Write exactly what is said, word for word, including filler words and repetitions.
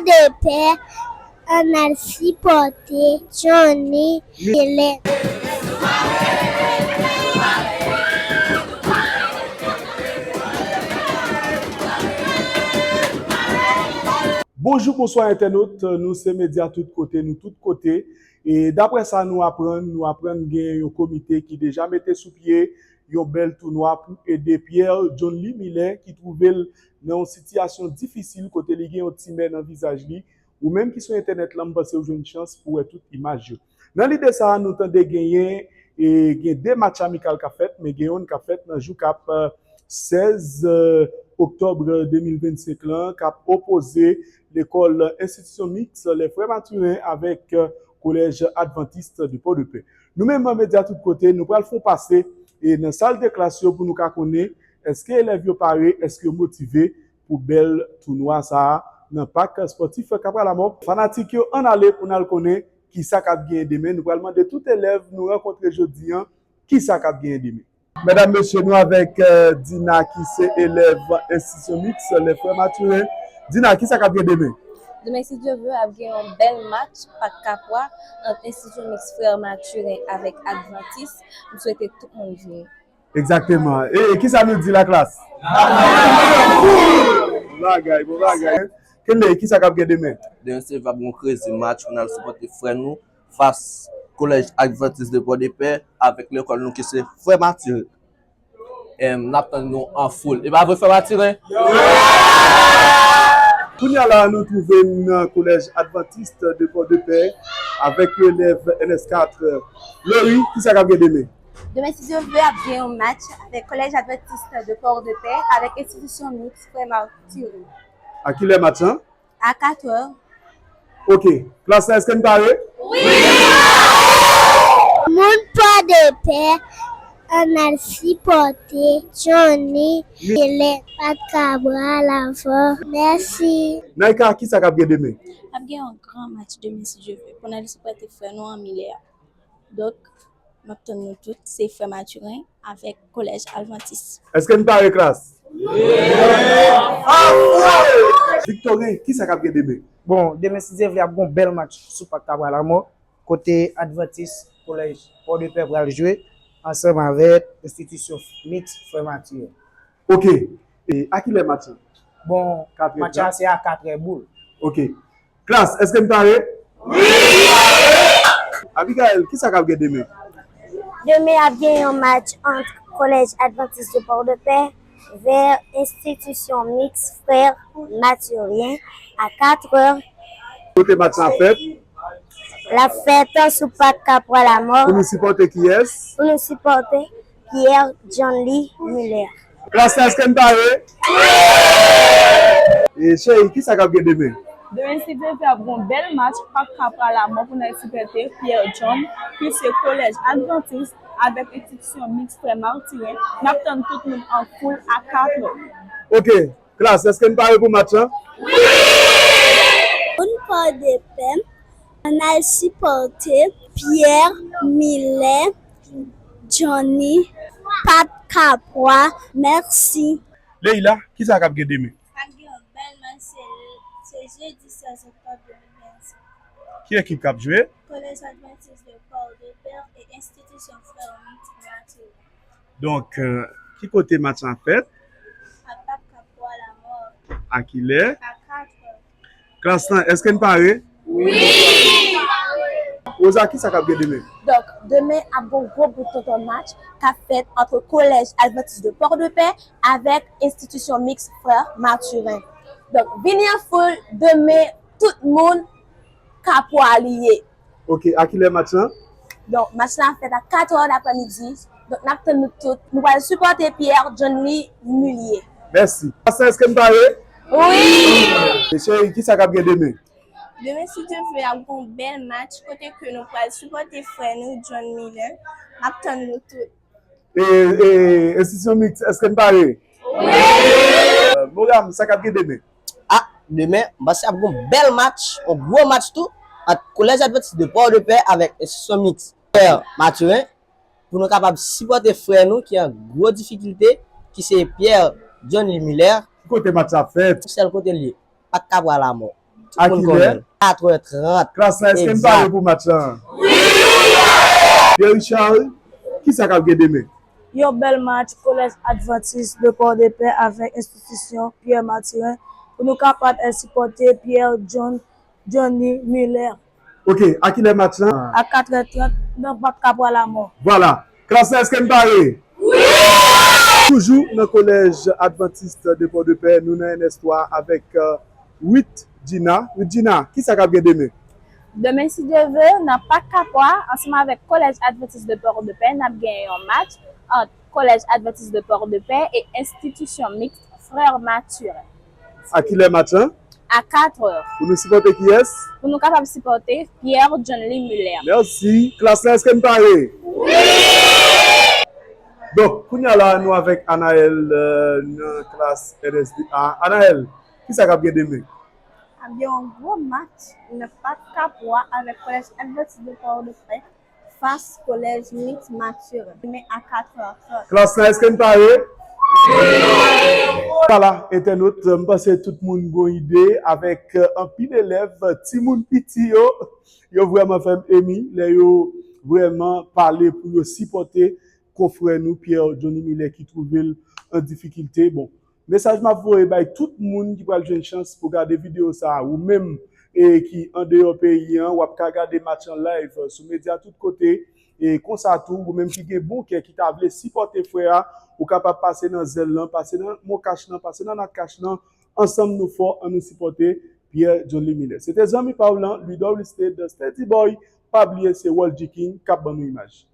de pè, ann al sipòte Johnny Miller. Bonjou, bonswa entènot, nou se Medya Tout Kote, nou tout kote. E daprè sa nou aprann, nou aprann gen yon komite ki deja mete sou pye yon bèl tounwa pou ede Pierre Johnly Miller ki twouve l nan yon sitiyasyon difisil kote li gen yon timè nan vizaj li. Ou menm ki sou entènèt lan, m panse w jwenn chans pou wè tout imaj yo. Nan lide sa a, nou tande genyen, e, gen de match amikal k ap fèt, men gen youn k ap fèt nan jou k ap, e, sèz, e, oktòb de mil vennsenk lan, k ap opoze lekòl Institution Mixte Les Frères Mathurin avèk, e, Collège Adventiste de Port-de-Paix. Nou menm, Medya Tout Kote, nou pral fè yon pase, e, nan sal de klas yo pou nou ka konnen èske elèv yo pare, èske yo motive pou bèl tounwa sa a nan pak espòtif Kapwa Lamò. Fanatik yo, ann ale pou n al konnen kisa k ap genyen demen. Nou pral mande tout elèv nou rankontre jodi a kisa k ap genyen demen. Medam, mesye, nou avèk, e, Dina ki se elèv Institution Mixte Les Frères Mathurin. Dina, kisa k ap genyen demen? Demen, si Dye vle, ap gen yon bèl match pak Kapwa ant Institution Mixte Frères Mathurin avèk Adventiste. M swete tout moun vini. Egzakteman. E, e kisa nou di laklas? Bon bagay, bon bagay. Kenley, kisa k ap gen demen? Demen se va bon krezi match pou n al sipòte frè nou fas Collège Adventiste de Port-de-Paix avèk lekòl nou ki se Frè Mathurin. Em, n ap tann nou an foul. E pa vre, Frè Mathurin? Kounye a la, nou twouve n nan Collège Adventiste de Port-de-Paix avèk yon elèv N S kat. Lori, kisa k ap gen demen? Demen, si Dye vle, ap gen yon match avèk Collège Adventiste de Port-de-Paix avèk Institution Mixte Frè Mathurin. A kilè match lan? A katrè. Ok. Klas la, èske n pare? Wi! Moun Pòdepè, ann al sipòte Johnny Miller, Pat Kabral avò. Mèsi. Naïka, kisa k ap gen demen? Ap gen yon gran match demen, si Dye vle, pou n al sipòte frè nou an, Miller. Donk, m ap tann nou tout, se Frè Mathurin avèk Collège Adventiste. Èske n pare, klas? Wi! Victorin, kisa k ap gen demen? Bon, demen, si Dye vle, ap gen yon bèl match sou Pak Kabral Lamò, kote Adventiste Collège Port-de-Paix pral jwe ansanm avèk Institution Mixte Frè Mathurin. Ok. E a kilè match lan? Bon, katrè match la, se a katrè boul. Ok. Klas, èske n pare? Wi! Abigaël, kisa k ap gen demen? Demen ap gen yon match ant Collège Adventiste de Port-de-Paix vè Institution Mixte Frè Mathurin a katrè. Kote match lan ap fèt? L ap fèt sou Pak Kapral Lamò. Pou nou sipòte kiyès? Pou nou sipòte Pierre Johnly Miller. Klas la, èske n pare? Wi! E cheri, kisa k ap gen demen? Demen, si Dye vle, ap gen yon bèl match Pak Kapral Lamò pou n al sipòte Pierre John, ki se Collège Adventiste avèk Institution Mixte Frè Mathurin. N ap tann tout moun an foul a katrè. Ok. Klas, èske n pare pou match lan? Wi! Moun Pòdepè, ann al sipòte Pierre, Miller, Johnny, Pat Kapwa. Mèsi. Leila, kisa k ap gen demen? Ap gen yon bèl match, se, se jedi sèz oktòb de mil vennsenk. Ki ekip k ap jwe? Collège Adventiste de Port-de-Paix et Institution Frères Mixtes Mathurin. Donk, euh, ki kote match lan ap fèt? A Pak Kapral Lamò. A kilè? A katrè. Klas lan, èske n pare? Wi! Rosa, kisa k ap gen demen? Donk, demen ap gen yon gwo bout tonton match k ap fèt ant Collège Adventiste de Port-de-Paix avèk Institution Mixte Frè Mathurin. Donk, vini an foul, demen, tout moun Kapwa li ye. Ok, a kilè match lan? Donk, match lan ap fèt a katrè daprèmidi. Donk, n ap tann nou tout. Nou pral sipòte Pierre Johnny Miller. Mèsi. Pastè, èske n pare? Wi! E cheri, kisa k ap gen demen? Demen, si Dye vle, ap gen yon bèl match kote ke nou pral sipòte frè nou, John Miller. M ap tann nou tout. E, e, Institution Mixte, èske n pare? Wi! Euh, Moram, sa k ap gen demen? Ah, demen, m panse ap gen yon bèl match, yon gwo match tou, ant Collège Adventiste de Port-de-Paix avèk Institution Mixte Frè Mathurin, pou nou kapab sipòte frè nou ki an gwo difikilte, ki se Pierre Johnny Miller. Ki kote match la ap fèt? Yon sèl kote l ye, Pak Kapral Lamò. Tout moun konnen l. Katrè trant. Klas la, èske n pare pou match lan? Pierre Richard, kisa k ap gen demen? Yon bèl match Kolèj Advantis de Pòdepè avèk enstitisyon Pierre Mathurin pou nou kapab sipòte Pierre John Johnny Miller. Ok, a kilè match lan? A katrè trant, nan Bat Kapwa Lamò. Vwala. Klas la, èske n pare? Wi! Toujou nan Kolèj Adventiste de Port-de-Paix, nou nan N S twa avèk euh, Ruth Gina. Ruth Gina, kisa k ap gen demen? Demen, si Dye vle, nan Pak Kapwa, ansanm avèk Kolèj Adventiste de Port-de-Paix, n ap gen yon match ant Kolèj Adventiste de Port-de-Paix e Enstitisyon Miks Frè Mathurin. A kilè match lan? A katrè. Pou nou sipòte kiyès? Pou nou kapab sipòte Pierre Johnny Miller. Mèsi. Klas la, èske n pare? Wi! Donk, kounye a la, nou avèk Anaël euh, nan klas N S D A. Anaël, kisa k ap gen demen? Ap gen yon gwo match nan Pak Kapwa avèk Kolèj Adventiste de Port-de-Paix fas Kolèj Miks Mathurin, demen a katrè trant. Klas la, èske n pare? Vwala, entènot, m panse tout moun gon ide avèk euh, anpil elèv, timoun piti yo, yo vrèman fè m emi lè yo vrèman pale pou yo sipòte konfrè nou Pierre Johnny Miller ki twouve l an difikilte. Bon, mesaj m ap voye bay tout moun ki pral jwenn chans pou gade videyo sa a, ou menm e ki andeyò peyi an, w ap ka gade match an live sou medya tout kote. E konsa tou, ou menm ki gen bon kè, ki ta vle sipòte frè a, ou kapab pase nan Zelle lan, pase nan MonCash lan, pase nan NatCash lan. Ansanm nou fò, ann nou sipòte Pierre Johnny Miller. Se te zanmi pa w lan, Louis Dorlisted, Steady Boy. Pa bliye se World G King k ap ban nou imaj.